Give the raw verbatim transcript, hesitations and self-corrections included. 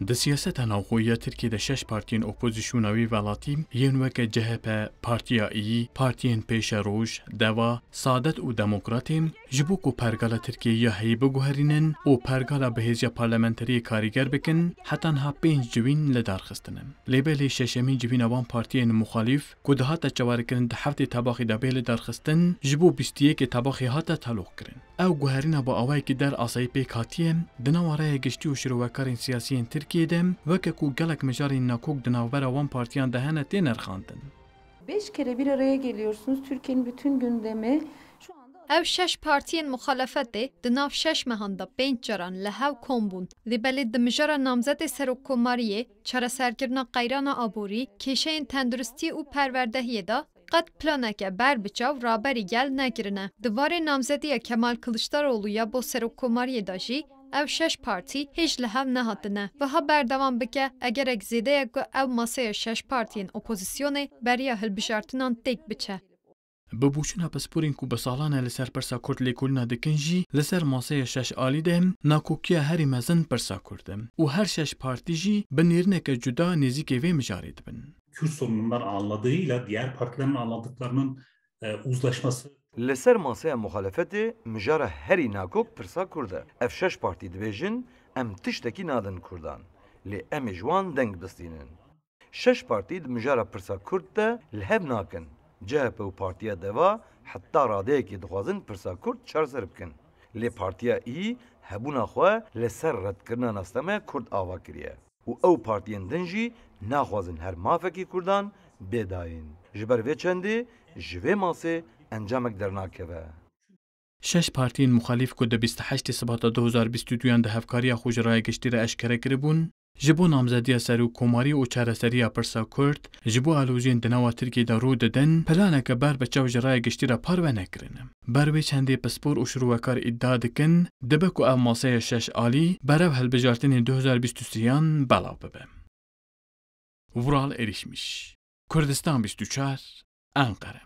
Di siyaseta navxweyî ya Tirkiyê de şeş partiyên opozîsyona wî welatî yên weke C H P, Partiya Îyî, partiyên pêşeroj, Deva, Saadet û Demokratên ji bo ku pergala Tirkiyeyê ya heyî biguherînin û pergala bi hêziya parlamenteriyê karîger bikin, heta niha pênc civîn li dar xistine. Lê belê şeşemîn civîna van partiyên muxalîf ku dihate çawarekirin di heftê Tebaxê de bê li dar xistin, ji bo bîst û yekê Tebaxê hate teloqkirin. Ew guherîna bi awayekî der asayî pêk hatiye, di nava raya giştî û şirovekarên siyasî yên Tirkiyeyê de weke ku gelek mijarên nakok di navbera wan partiyan de hene tê nirxandin. Beş kere bir araya geliyorsunuz. Türkiye'nin bütün gündemi şu anda Ew şeş partiyên muxalefetê di nav şeş mehan de pênc caran li hev kom bûn. Lê belê di mijara namzetê serokkomariyê, çareserkirina qeyrana aborî, kêşeyên tenduristî û perwerdehiyê de qet planeke ber bi çav raberî gel nekirine. Di warê namzediya Kemal Kiliçdaroglu ya bo serokkomariyê de jî ev şeş partî hêj li hev nehatine. Wiha berdewam bike, egerek zêde ye ku ew maseya şeş partiyên opozîsyonê beriya hilbijartinan têk biçe. Bi boçûna pisporên ku bi salan e li ser pirsa Kurd lêkolîna dikin jî, li ser maseya şeş alî de nakokiya herî mezin pirsa Kurd e û her şeş partî jî bi nêrîneke cuda nêzîkê vê mijarê dibin. Kürt sorunundan anladığıyla diğer partilerin anladıklarının, e, uzlaşması. Li ser maseya muxalefetê mijara herî nakok pirsa Kurd e. Ev şeş partî dibêjin, em tiştekî nadin Kurdan. Lê em ê ji wan deng bistînin. Şeş partî di mijara pirsa Kurd de li hev nakin. C H P û Partiya Deva heta radeyekê dixwazin pirsa Kurd çareser bikin. Lê Partiya Î hebûna xwe li ser redkirina nasnameya Kurd ava kiriye. Û ew partiyên din jî naxwazin her mafekî Kurdan bê dayîn. Ji ber vê çendê ji vê masê encamek dernakeve. Şeş partiyên muxalîf ku di bîst û heştê Sibata du hezar bîst û duyan de hevkariya xwe ji raya giştî re eşkere kiribûn, ji bo namzediya serokkomarî û çareseriya pirsa Kurd, ji bo aloziyên di nava Tirkiyê de rû didin, planeke ber bi çav ji raya giştî re parve nekirine. Ber wê çendê pispor û şirowekar îdia dikin, dibe ku ev maseya şeş alî berev hilbijartinên du hezar bîst û sêyan belav bibe. Vural Erişmiş, Kurdistan bîst û çar, Enqere.